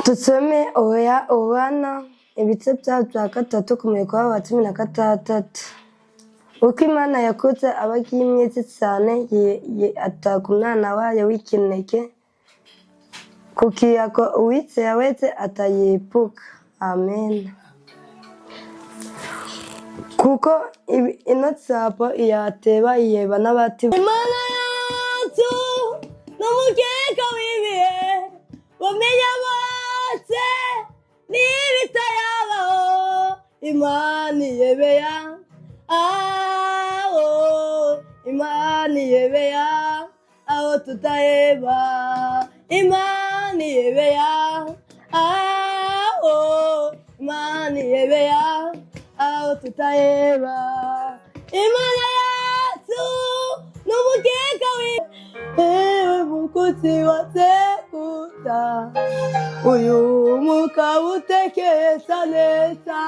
Tusome oya Yohana ibice byayo bya 3 ku murongo wa 16. Uko Imana yakoze abagiye imyiza cyane, ataka umwana wayo w'ikinege kugira ngo uwizera wese atayibuka. Amen. Kuko ino tsapo iyateba iyeba n'abati. Imana yacu n'umukeka w'ibihe bamenya bose n'ibitayabaho. Imana iyebeya aho, Imana iyebeya aho tutaheba. Imana iyebeya aho, Imana iyebeya aho tutaheba. Imana yacu n'umukeka w'ibihe. Mukuzi wa sekuta uyu mugabo utekereza neza,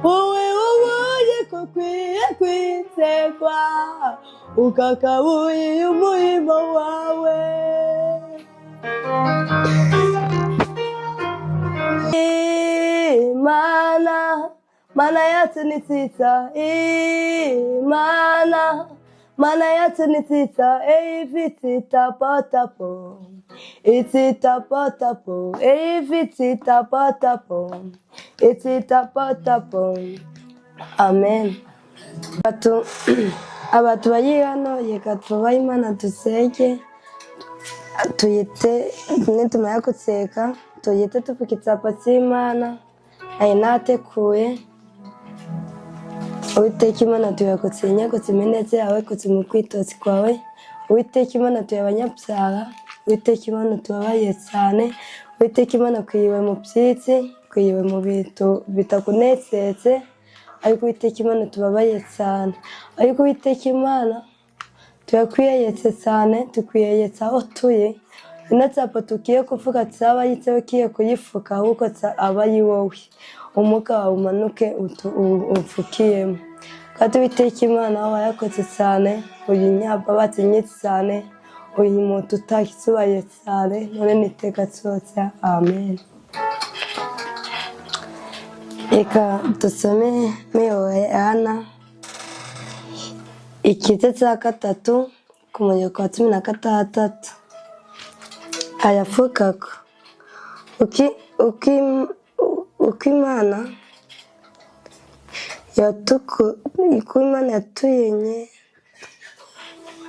wowe ubonye ko ukwiye kwizerwa, ukakabuye umurimo wawe. Imana, Mana yacu ni nziza. Imana, Mana yacu ni nziza. Ifite itapotapo, itapotapo, ifite itapotapo, itapotapo. Amen. Abantu bari hano, reka tubahe Imana, dusenge, tuyite. Nitumara guseka tuyite tuvuga icapa cy'Imana nari nateguye. Uwiteka Imana, tuyagutinye gutsima ineza yawe, gutsima ukwitozi kwawe. Uwiteka Imana, tuye abanyabyaha. Uwiteka Imana, tubabaye cyane. Uwiteka Imana, kwiwe mu byitsi, kwiwe mu bintu bitakunezeze, ariko Uwiteka Imana, tubabaye cyane. Ariko Uwiteka Imana, turakwiyeyetse cyane, tukwiyeyetse aho tuye. Ino tsapo tugiye kuvuga tsaba yitseho ugiye kuyifuka, ahubwo aba ari wowe umwuka wawe umanuke upfukiyemo. Kandi Uwiteka Imana, warakoze cyane, uyu nyambabazi nyinshi cyane, uyu muntu utakizubaye cyane, none niteka cyose. Amen. Reka dusome Yohana igice cya 3 ku murongo wa 16. Aravuga ko uko Imana yatuyenye.